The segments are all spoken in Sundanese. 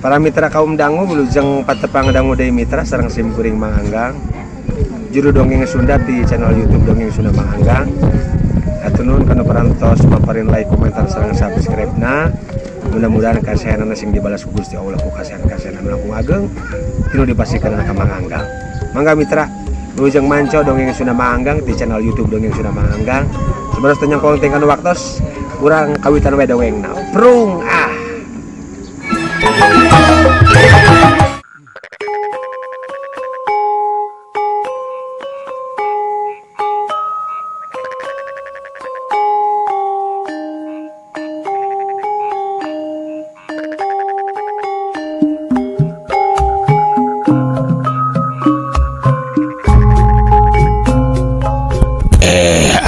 Para mitra kaum dangu wilujeng patepang dangu deui mitra sareng sim kuring Mang Anggang. Juru dongeng Sunda di channel YouTube Dongeng Sunda Mang Anggang. Hatur nuhun kana parantos paparin like, komentar sareng subscribe-na. Mudah-mudahan kasayanana sing dibalas ku Gusti Allah ku kasayan-kasayan anu langkung ageng tinu dipasihkeun ka Mang Anggang. Mangga mitra wilujeng manco Dongeng Sunda Mang Anggang di channel YouTube Dongeng Sunda Mang Anggang. Sebenarnya teu nyangkong teh kana waktos urang kawitan we dongengna. Prung ah.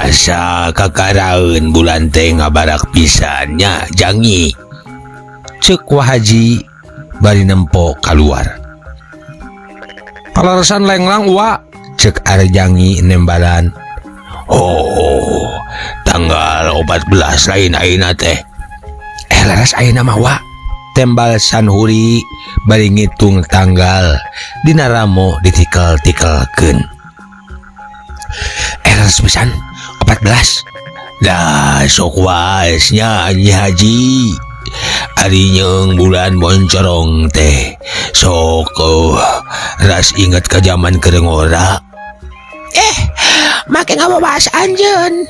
Asa kakaraeun bulan teh ngabarak pisan nya jangi. Ceuk Wa Haji bari nempo kaluar. Palaresan lenglang wa ceuk Arjangi nembalan. Oh, tanggal 14 lain ayeuna teh. Laras ayeuna mah wa. Tembal Sanhuri bari ngitung tanggal dina ramo ditikel-tikelkeun. Laras pisan 14. Dah sok waes nya Nyi Haji. Ari nyeung bulan boncorong teh sok ras inget ka zaman keur ngora. Make ngawawas anjeun.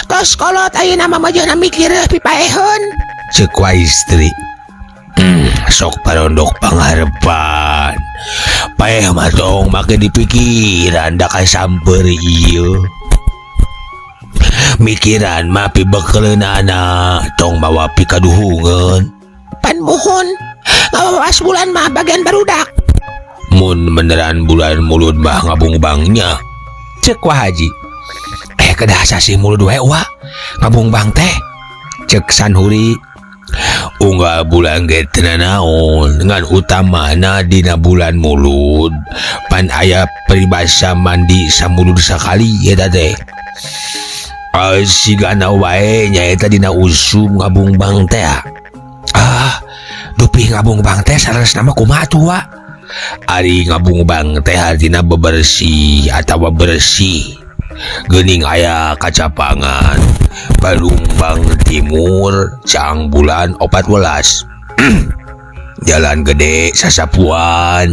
Tos kolot ayeuna mah majeuna mikir pipaeheun. Ceuk wa istri. Sok parondok pangharepan. Paeh mah tong make dipikiran da kasamper ieu. Mikiran mah pibekeleunana tong mawa pikaduhungeun. Pan muhun ngawawas bulan mah bagian barudak. Mun beneran bulan mulud mah ngabungbangnya. Ceuk Wa Haji. Kedah sasih mulud wae wa ngabungbang teh. Ceuk Sanhuri. Unggal bulan ge teu nanaon ngan utamana dina bulan mulud. Pan aya peribasa mandi samulud sakali eta teh. Sigana wae nyaeta dina usum ngabungbang teh. Ah, dupi ngabungbang teh sanes nama kumaha atuh wa? Ari ngabungbang teh artina bebersih atawa bersih. Geuning aya kacapangan Balumbang Timur caang bulan 14. Jalan gede sasapuan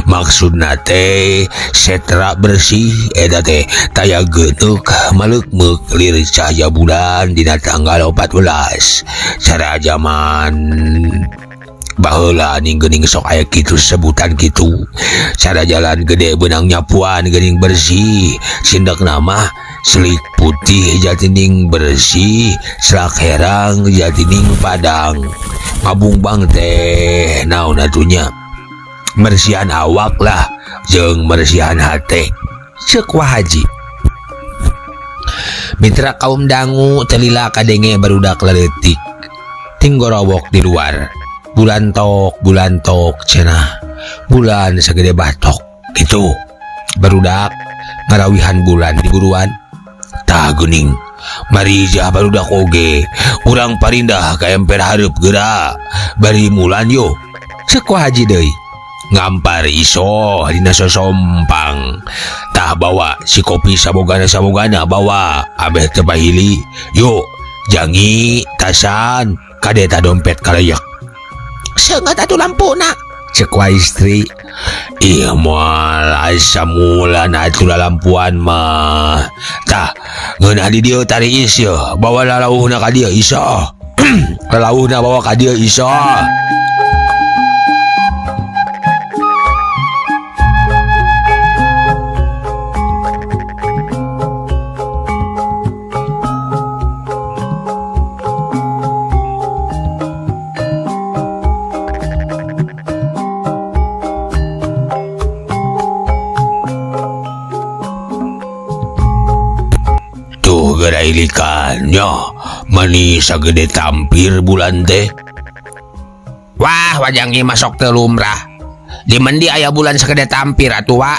maksudna teh setra bersih eta teh taya geuneuk maleukmeuk lir cahaya bulan dina tanggal 14. Cara zaman baheula ning geuning sok aya kitu sebutan kitu. Cara jalan gede beunang nyapuan geuning bersih sindekna mah selik putih jatining bersih selak herang jatining padang. Ngabungbang teh naon atunya mersihan awak lah jeung mersihan hate. Ceuk Wa Haji. Mitra kaum dangu telila kadenge barudak leutik tinggorowok di luar. Bulan tok cenah bulan sagede batok gitu. Barudak ngarawihan bulan di buruan. Tah geuning marijah barudak oge urang parindah ka emper hareup geura bari mulan yo. Ceuk Wa Haji deui. Ngampar iso dina sosompang. Tah bawa si kopi sabogana-sabogana bawa abeh teu bahili. Yo jangi tasan kade ta dompet kalayak. Seungeut atuh lampuna. Ceuk wa istri. Ih moal asa mulan atuh lalampuan mah. Tah ngeunah di dieu tariis yeuh bawa lalauhna ka dieu iso. Lalauhna bawa ka dieu iso. Tuh gerailikannya manis sagede tampir bulan teh. Wah wajangi masuk teu lumrah. Di mendi aya bulan sagede tampir atuh wa.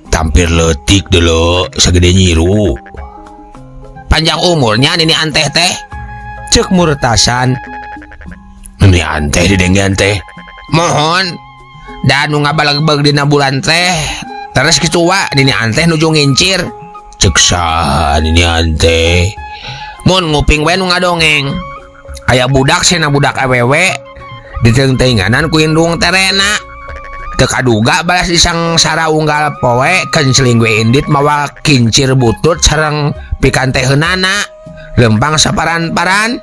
Tampir leutik deuleu sagede nyiru. Panjang umurnya nini anteh teh. Ceuk murtasan. Nini anteh didengean teh. Mohon da nu ngabalagbeg dina bulan teh terus kitu wa ninian teh nuju ngincir. Cek saha ninian teh? Mun nguping we nu ngadongeng. Aya budak cenah budak awewe diteungteuinganan ku indung terena. Teu kaduga balas disangsara unggal poe kencling we indit mawa kincir butut sareng pikanteheunana. Lempang saparan-paran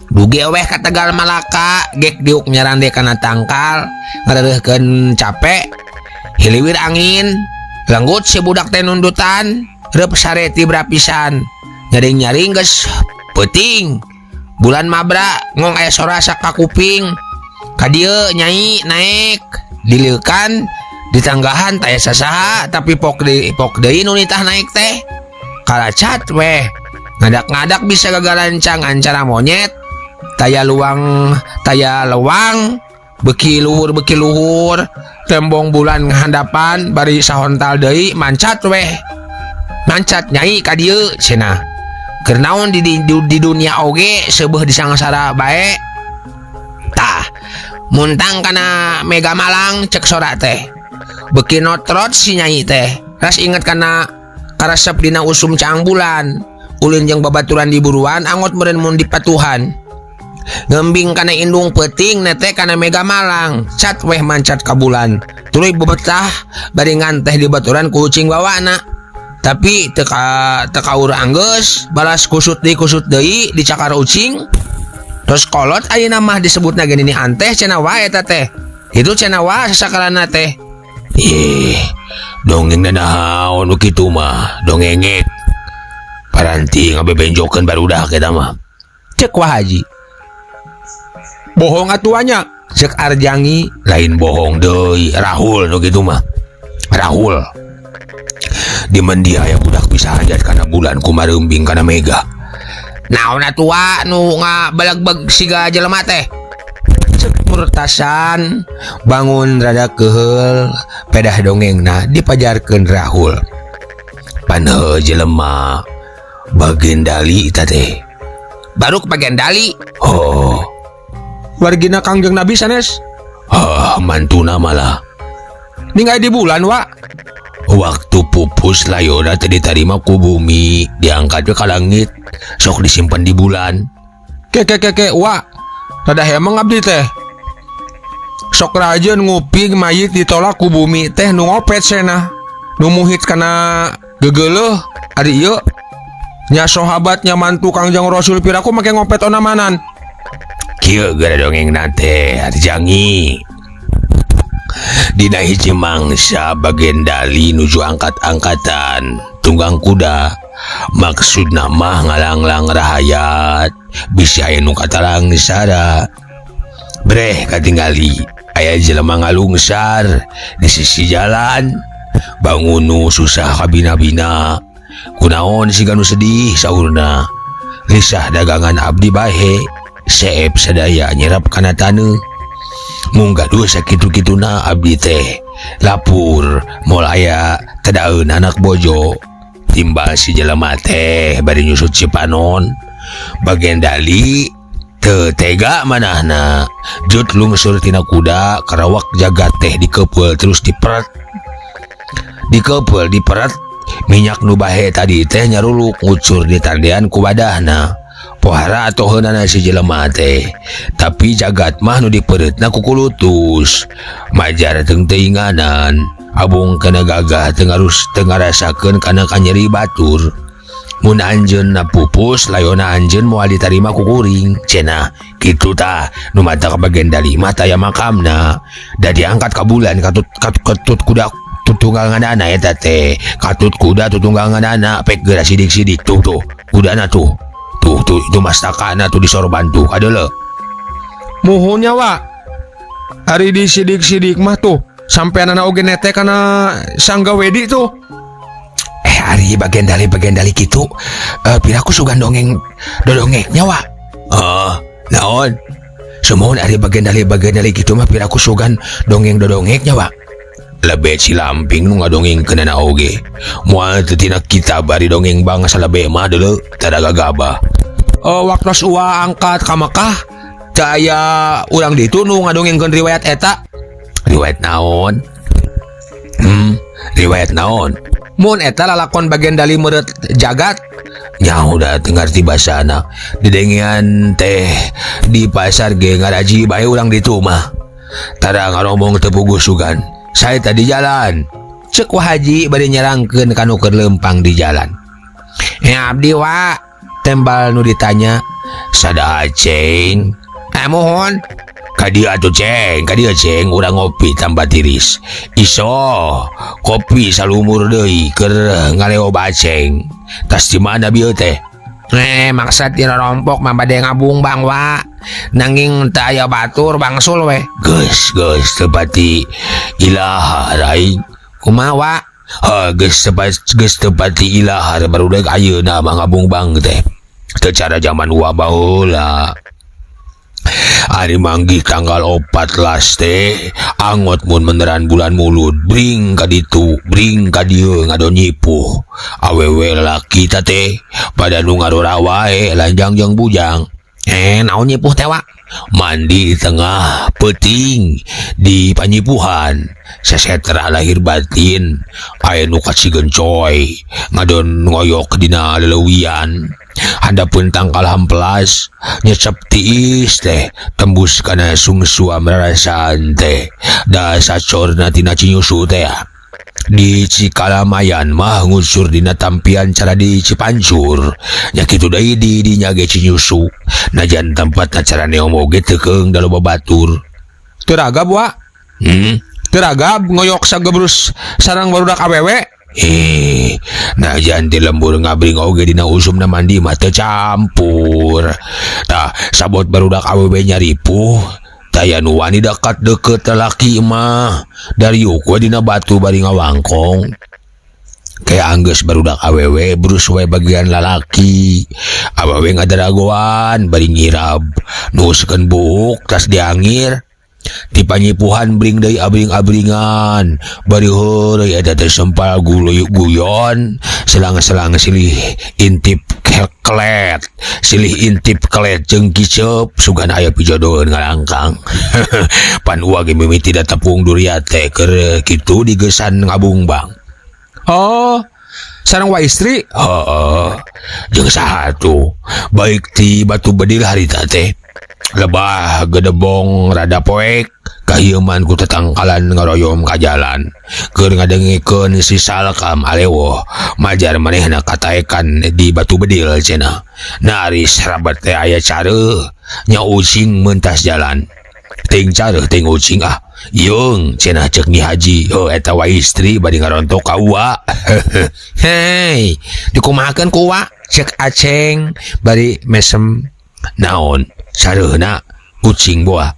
dugi weh ka Tegal Malaka gek diuk nyarande kana tangkal ngareureurkeun cape hiliwir angin lenggut si budak teh nundutan reup sare tibra pisan nyaring-nyaring geus peuting bulan mabra ngong aya sora sakakuping ka dieu nyai naek dileukan ditanggahan taya sasaha tapi pok deui pok deui nu nitah naik teh kalacat weh ngadak-ngadak bisa gagalancang ancara monyet taya luang taya lewang beki luhur tembong bulan ngahandapan bari sahontal deui mancat weh mancat nyai ka dieu cenah keur naon di dunia oge seubeuh disangsara bae tah muntang kana Mega Malang cek sora teh beki notrot si nyai teh ras inget kana karesep dina usum caang bulan ulin jeung babaturan di buruan angot meureun mun dipatuhan ngembing kana indung peuting nete kana Mega Malang cat weh mancat ka bulan tuluy bebetah bari nganteh di baturan ku ucing bawana tapi teka teka ur anggeus balas kusut deui dicakar ucing terus kolot ayeuna mah disebutna ge nini anteh cenah wae eta teh itu cenah wae sasakalana teh. Ih, dongeng naon nu kitu mah dongengek paranti ngabebenjokeun barudak eta mah cek Wa Haji. Bohong atuanya cek Arjangi lain bohong deui Rahul nu kitu mah Rahul di mendia aya budak bisa hajat kana bulan kumareumbing kana mega naon atua nu ngabelegbeg siga jelema teh cek Murtasan bangun rada keheul pedah dongengna dipajarkeun Rahul panheu jelema bagendali eta teh baru ke bagendali oh wargina Kangjeng Nabi sanes ah mantuna malah ninggal di bulan wa waktu pupus layona teh ditarima ku bumi diangkat ke langit sok disimpan di bulan ke ke ke ke wa rada hemeng abdi teh sok rajin nguping mayit ditolak ku bumi teh nu ngopet cenah nu muhit kana gegeleuh ari ieu nya sahabatnya mantu Kangjeng Rasul piraku make ngopet onamanan kieu gara dongeng teh Arjangi dina hiji mangsa bagendali nuju angkat-angkatan tunggang kuda maksudna mah ngalanglang rahayat bisi aya nu katalangsara breh katingali aya jelema ngalungsar di sisi jalan bangunu susah kabina-bina kunaon siga nu sedih saurna lisah dagangan abdi bahe seep sadaya nyerap kana taneuh mung gaduh sakitu-kituna abdi teh lapur moal aya tedaeun anak bojo timbal si jelema teh bari nyusut cipanon bagendali teu tega manahna jut lungsur tina kuda karawak jagat teh dikepeul terus diperet dikepeul diperet minyak nu bahe tadi teh nyaruluk ngucur di tandean ku wadahna pohara atau heunana si jelema teh tapi jagat mah nu dipeureutna ku kulutus majar teung-teuinganan abung kana gagah teu ngarus teu ngarasakeun kana kanyeri batur mun anjeunna pupus layona anjeun moal ditarima ku kuring cenah kitu tah nu matak bagendali mah taya makamna da diangkat ka bulan katut katut, katut kuda tutungganganana eta teh katut kuda tutungganganana pek geura sidik-sidik tuh tuh kudana tuh tuh tuh itu mastakana tuh disorban tuh kadeuleu muhunnya wa ari di sidik-sidik mah tuh sampeanana oge nete kana sangga wedi tuh ari bagendali kitu piraku sugan dongeng dodongeknya wa ah naon sumuhun ari bagendali kitu mah piraku sugan dongeng dodongeknya wa lebe cilamping nu ngadongengkeunana oge moal teu tina kitab ari dongeng bangsa lebe mah deuleu tada gagabah. Waktos Uwa angkat ka Mekah Teu aya urang ditu nu ngadongengkeun riwayat eta. Riwayat naon? Riwayat naon? Mun eta lalakon bagian dali meureut jagat nyaho da teu ngarti basana. Didengean teh di pasar ge ngaraji bae urang ditu mah. Tara ngaromong teu puguh sugan. Saya tadi jalan. Cek Wa Haji bari nyerangkeun ka nu keur leumpang di jalan. Abdi wa tembal nu ditanya sada aceng. Mohon ka dieu atuh ceng, ka dieu ceng urang ngopi tambah tiris. Iso kopi salumur deui keur ngaleo baceng. Tas di mana bieu teh? Maksad dina rompok mah bade ngabung bang wa. Nanging teu aya batur bangsul we. Geus geus teu pati ilaha aing. Kumaha wa? Ha geus geus teu pati ilaha barudak ayeuna mah ngabung bang teh. Teu cara zaman wa baheula. Ari manggih tanggal 14 teh angot mun meneran bulan mulud bring ka ditu bring ka dieu ngadon nyipuh awewe lalaki ta teh pada nu ngarora wae lanjang jeung bujang. Naon nyipuh teh wa? Mandi di tengah peuting di panyipuhan sesetra lahir batin aya nu kacigencoy ngadon ngoyok dina leuwian handapeun tangkal hampelas nyecep tiis teh tembus kana sungsua merasaan teh da sacorna tina cinyusu teh di Cikalamayan mah ngucur dina tampian cara di Cipancur nya kitu deui di dinya ge cinyusu najan tempat acara neomo ge teu keung da loba batur. Teu ragab wa? Teu ragab ngoyok sagebrus sareng barudak awewe? Najan di lembur ngabring oge dina usumna mandi mah teu campur. Tah sabot barudak awewe nyaripuh taya nu wani dekat deket lelaki mah dariuk we dina batu bari ngawangkong. Kayak anggeus barudak awewe brus we bagian lalaki. Awewe ngadaragoan bari ngirab nuuskeun buuk tas diangir. Ti panyipuhan bring deui abring-abringan bari heureuy eta teh sempal guyon selang-selang silih intip kelet silih intip kelet jeung kiceup sugan aya pijodoheun ngalangkang. Pan uwa ge mimiti da tepung duriat teh keur kitu digesan ngabungbang. Oh, sareng wa istri? Heeh. Jeung saha tuh? Baik ti Batu Bedil harita teh. Lebah gedebong rada poek kahieuman ku tetangkalan ngaroyom ka jalan keur ngadengikeun si Salkam alewoh majar manehna kataekan di Batu Bedil cenah. Naris rabat teh aya careuh nya ucing mentas jalan ting careuh ting ucing ah yeung cenah ceuk Nyi Haji heuh eta wa istri bari ngarontok ka uwa. Hei dikumahakeun ku uwa ceuk Aceng bari mesem naon sareuhna kucing boa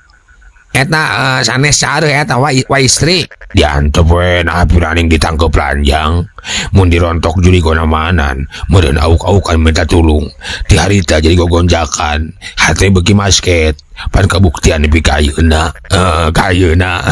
eta sanes sareuh eta wa istri diantep we nah piraning ditangkep lanjang mun dirontok juri gonamanan meureun auk-aukan minta tulung ti harita jadi gogonjakan hate beuki masket pan kabuktian nepi ka ayeuna ka ayeuna.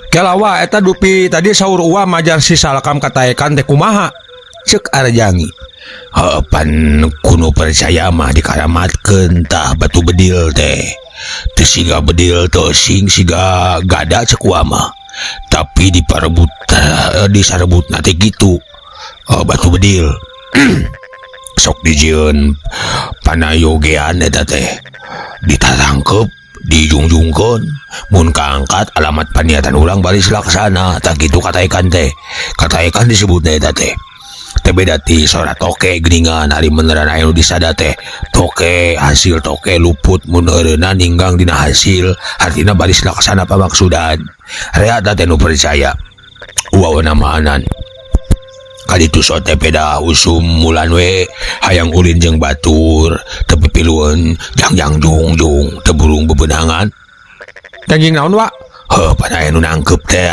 Kelawa eta dupi tadi saur uwa majar si Salkam kataekan teh kumaha ceuk Arjangi. Heuh pan kuno percaya mah dikaramatkeun tah batu bedil teh. Teu siga bedil teu sing siga gada ceuk uwa mah. Tapi diparebut disarebutna teh kitu. Batu bedil. Sok dijieun panayogean eta teh. Ditatangkep dijungjungkeun mun kaangkat alamat paniatan urang baris laksana tah kitu kataekan teh. Kataekan disebutna eta teh. Teu beda ti sora toke geuningan ari beneran aya nu disada teh. Toke hasil toke luput mun eureunna ninggang dina hasil hartina baris laksana pamaksudan. Rea teh nu percaya. Wawana maanan. Kaditu sote peda usum mulan we hayang ulin jeung batur teu pipilueun jangjang jungjung teu burung bebenangan. Jangjing naon wa? Heuh pan aya nu nangkeup teh.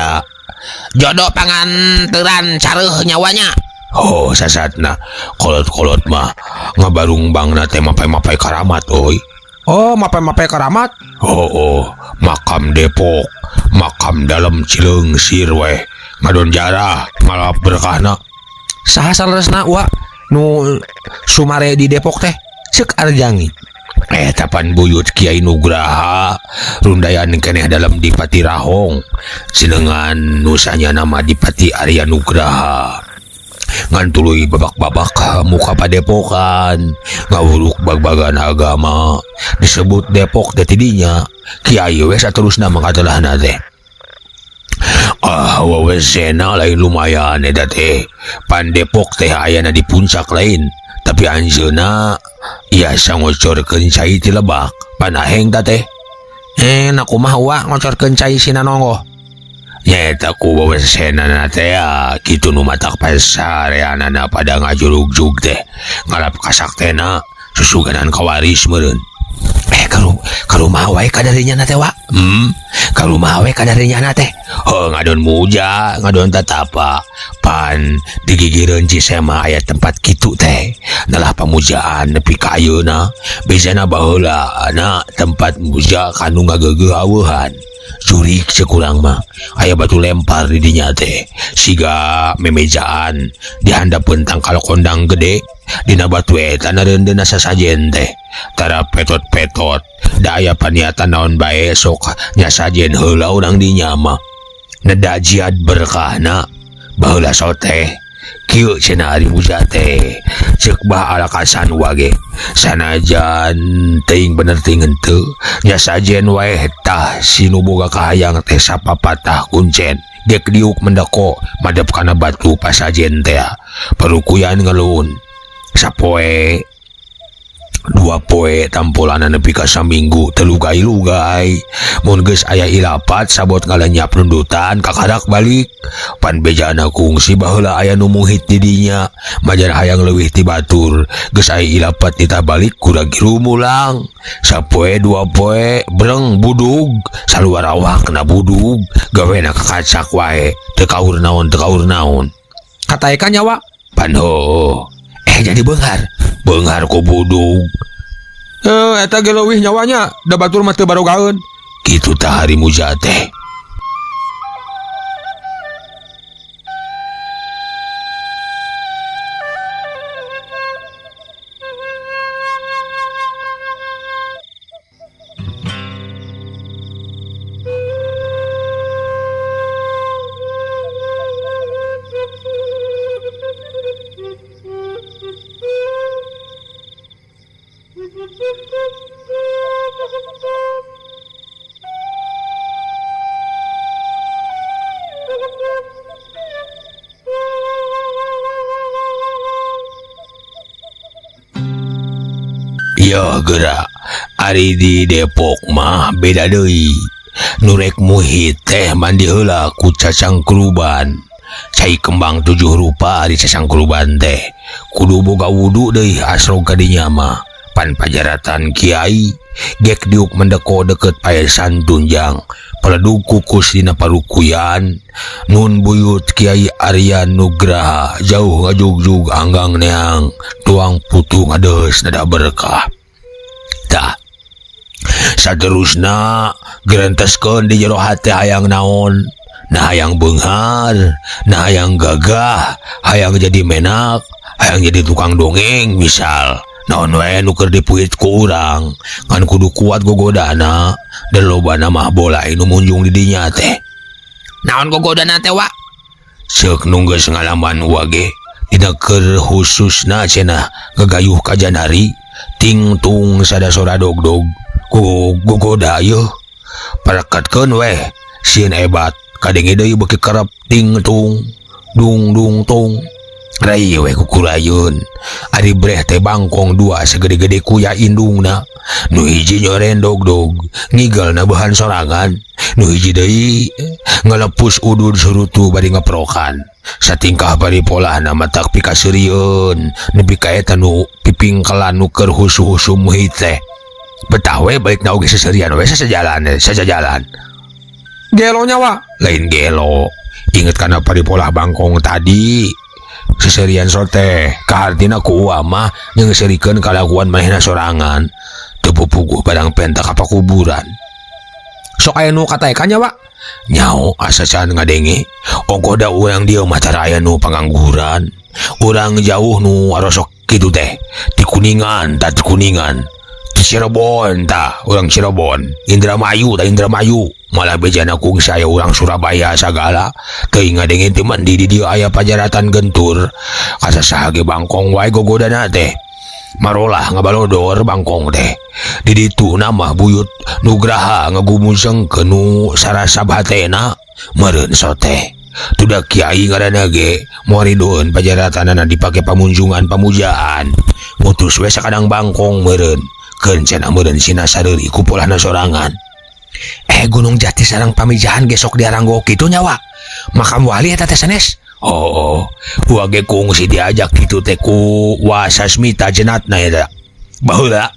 Jodoh panganteran careuh nyawanya. Oh sasatna kolot-kolot mah ngabarungbangna teh mapay-mapay karamat euy. Oh mapay-mapay karamat? Oh, oh makam Depok, makam dalam Cileungsir weh ngadon jarah ngalap berkahna. Saha saleresna wa nu sumare di Depok teh? Ceuk Arjangi. Tapan buyut Kiai Nugraha rundayan keneh dalam Dipati Rahong jenengan nusanya nama Dipati Arya Nugraha. Ngan tuluy babak-babak muka padepokan ngawuruk bag-bagan agama disebut Depok teh tidinya kiai we saterusna mangkatelahna teh. Ah wawesena lain lumayan eta teh pan Depok teh ayana di puncak lain tapi anjeunna biasa ngocorkeun cai ti lebak panaheng ta teh. Nah kumaha wa ngocorkeun cai sina nonggoh? Nyaeta ku wawesenana teh kitu nu matak pasareanana pada ngajurugjug teh ngalap kasaktena susuganan kawaris meureun. Ka rumah wae kadarinya na teh wa? Ka rumah wae kadarinya na teh. Heuh ngadon muja, ngadon tatapa. Pan digigireun Cisema aya tempat kitu teh. Nalah pamujaan nepi ka ayeuna. Bezana baheula na tempat muja kanu ngageugeuh aweuhan. Jurik cekurang mah aya batu lempar di dinya teh siga memejaan dihandapeun tangkal kondang gede dina batu eta nareundeuna sasajen teh tara petot-petot da aya paniatan naon bae sok nyasajen heula urang dinya mah neda jiad berkahna baheula soteh kieu cenah ari muja teh ceuk bah alakasan wage sanajan teuing bener teuing henteu nyasajen wae tah si nu boga kahayang teh sapapatah kuncen gek diuk mendeko madep kana batu pasajen teh parukuyan ngeluun sapoe dua poe tampolana nepi ka saminggu telugai-lugai mun geus aya ilapat sabot ngalenyap nundutan kakarak balik pan bejana kungsi baheula aya nu muhit di dinya majar hayang leuwih ti batur geus aya ilapat ditah balik kurang mulang sapoe dua poe breng budug saluar awakna budug gawena kakacak wae teu kaur naon teu kaur naon kataekan nyawa pan heuh jadi beunghar beunghar ku budug eta ge leuwih nyawanya da batur mah teu barogaeun kitu tah hari muja teh. Yo gerak ari di Depok mah beda deui nu rek muhit teh mandi heula ku cacangkruban cai kembang 7 rupa ari cacangkruban teh kudu boga wudu deui asrog ka dinya mah pan pajaratan kiai gek diuk mendeko deket paesan tunjang peledug kukus dina parukuyan nun buyut Kiai Arya Nugraha jauh ngajugjug anggang neang tuang putu ngadeus nada berkah. Tah saterusna gerenteskeun di jero hate hayang naon nah hayang beunghar nah hayang gagah hayang jadi menak hayang jadi tukang dongeng misal naon wae nu keur dipuit ku urang ngan kudu kuat gogodana dan lobana mah bola nu munjung di dinya teh. Naon gogodana teh wa? Ceuk nu geus ngalaman wage dina keur khususna cenah ngagayuh ka janari tingtung sada sora dogdog ku gogoda yeuh pareketkeun weh sieun ebat kadenge deui beuki kerep tingtung dung dung tung. Rai we kukurayun. Ari breh teh bangkong dua segede-gede kuya indungna. Nu hiji nyoren dog-dog, ngigel na bahan sorangan. Nu hiji deui ngalepus udud surutu bari ngeprokan. Satingkah bari polahna matak pikaseurieun nepi ka eta nu pipingkelan nu keur husu-husu muhit teh. Betah we balikna oge seserian we sajalan sajajalan. Gelo nyawa. Lain gelo. Inget kana paripolah bangkong tadi. Seserian sote kahartina ku uwa mah nyeungseurikeun kalakuan manehna sorangan. Teu pupuguh barang penta ka pakuburan. Sok aya nu kataekan nya, Wak? Nyao asa can ngadenge. Ongkoh da urang dieu mah tara aya nu pangangguran. Urang jauh nu arosok kitu teh. Ti Kuningan tah ti Kuningan. Ti Cirebon tah urang Cirebon. Indramayu tah Indramayu. Malah bejana kungsi aya urang Surabaya sagala. Teuing ngadenge teh mandi di dieu aya pajaratan gentur. Kasasaha ge bangkong wae gogodana teh. Marolah ngabalodor bangkong teh. Di ditu mah buyut Nugraha ngagumusengkeun nu sarasab hatena meureun sote. Tudak kiai ngaranna ge moal ridoeun pajaratanana dipake pamunjungan pamujaan. Mutus we sakadang bangkong meureun. Keun cenah meureun sina sareuri ku polahna sorangan. Gunung Jati sareng Pamijahan ge sok diaranggo kitu nya, Wak. Makam wali eta teh sanes. Oh, Wa ge kungsi diajak kitu teh ku Wasasmita jenatna eta. Baheula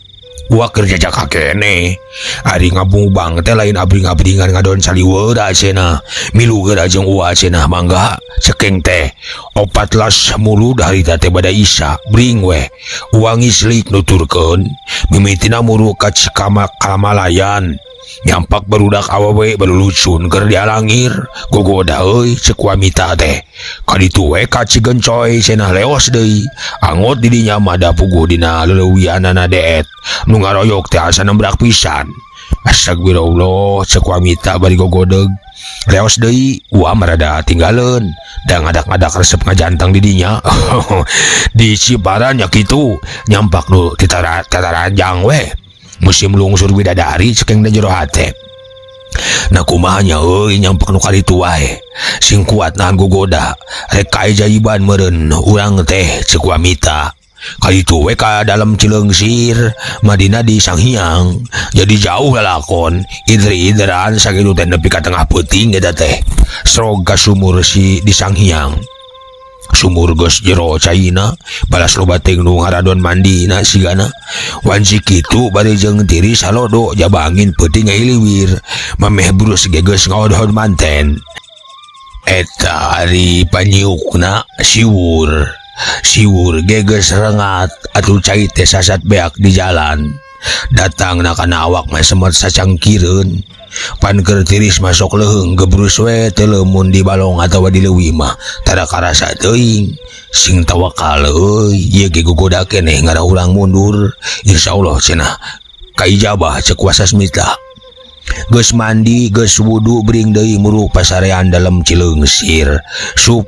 Wa keur jajaka keneh. Ari ngabubang teh lain abring-abringan ngadon saliweura cenah. Milu geura jeung Uwa cenah mangga cekeng teh. 14 mulud harita teh bada Isya bring weh. Uwa ngislik nuturkeun mimitina muru ka Cikamak Kamalayan. Nyampak barudak awewe balulucun keur dialangir. Gogoda euy ceuk Wamita teh. Kaditu we ka Cigencoy cenah leos deui. Angot di dinya mah da puguh dina leulewianana deet. Nu ngaroyok teh asa nembrak pisan. Astagfirullah ceuk Wamita bari gogodeg. Leos deui Uwa mah rada tinggaleun. Da ngadak-ngadak resep ngajantang di dinya. Di Ciparan nya kitu nyampak nu tataranjang we. Musim lungsur bidadari cekeng da jero hate. Nah kumaha nya euy nyampak nu kaditu wae. Sing kuat nahan gogoda. Rek kaajaiban meureun urang teh ceuk Wamita. Kaditu we ka dalam Cileungsir, Madinah di Sanghyang. Jadi jauh lalakon, idri-idran sakitu teh nepi ka tengah peuting eta teh. Srog ka sumur si di Sanghyang. Sumur geus jero caina, balas loba teuing nu ngaradon mandina sigana. Wanci kitu bari jeung tiris halodo jaba angin peuting ngahiliwir. Mameh brus ge geus ngahodhod manten. Eta ari panyiukna siwur. Siwur ge geus rengat atuh cai teh sasat beak di jalan. Datangna kana awak mah semet sacangkireun. Pan keur tiris masuk leuheung gebrus we teu leumun di balong atawa di leuwi mah tara karasa teuing. Sing tawakal euy ieu ge gogoda keneh ngarah urang mundur. Insyaallah cenah kaijabah ceuk Wasasmita. Geus mandi geus wudu bring deui muruk pasarean dalem Cileungsir. Sup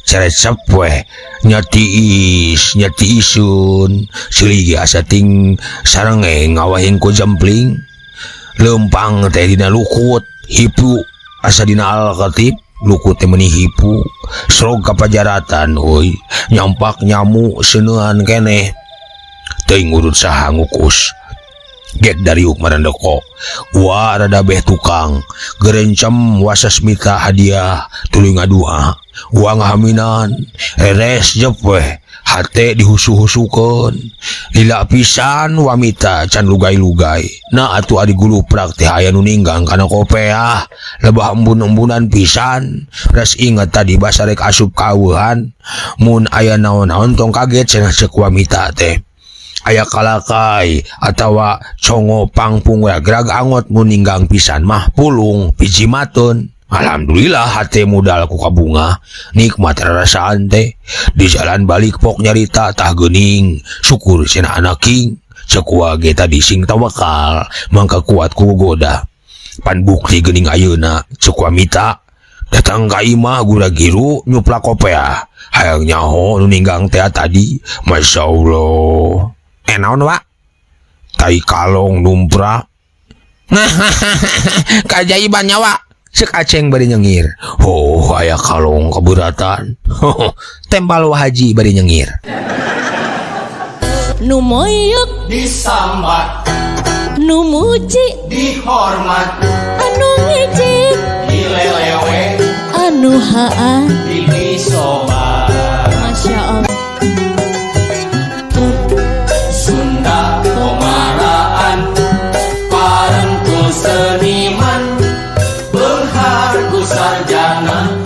cerecep we nya tiis nya tiiseun seuli ge asa ting sarengeng ngawahing ku jempling. Leumpang teh dina lukut hipu asa dina alkatip lukut teh meuni hipu. Srog ka pajaratan euy nyampak nyamu seunehan keneh. Teuing urut saha ngukus. Gek dariuk marandeko. Wa rada beh tukang. Gerencem Wasasmita hadiah tuluy ngadua. Wa ngahaminan reres jep weh. Hate dihusu-husukeun. Lila pisan Wamita can lugai-lugai. Nah atuh ari guluprak teh aya nu ninggang kana kopeah. Lebah embun-embunan pisan. Res inget tadi basa rek asup kaweuhan. Mun aya naon-naon tong kaget cenah ceuk Wamita teh. Aya kalakai atawa congo pangpung ragrag angot mun ninggang pisan mah pulung pijimateun. Alhamdulillah hate mudal ku kabunga nikmat rarasaan teh. Di jalan balik pok nyarita tah geuning syukur cenah anak king ceuk wa ge tadi sing tawakal mangka kuat ku goda. Pan bukti geuning ayeuna ceuk Wamita datang ka imah gura-giru nyuplak kopeah hayang nyaho nu ninggang teh tadi. Masya Allah. Naon wa? Tai kalong numpra. Kajaiban nyawa. Cek Aceng bari nyengir. Oh, aya kalong keberatan. Tempal Wa Haji bari nyengir. Nu moyok Disambat, nu muji, dihormat, anu ngejek, dilelewe, anu haa, disobat. Masya Allah. Sunda komaraan, parengku seniman, beunghar ku sarjana.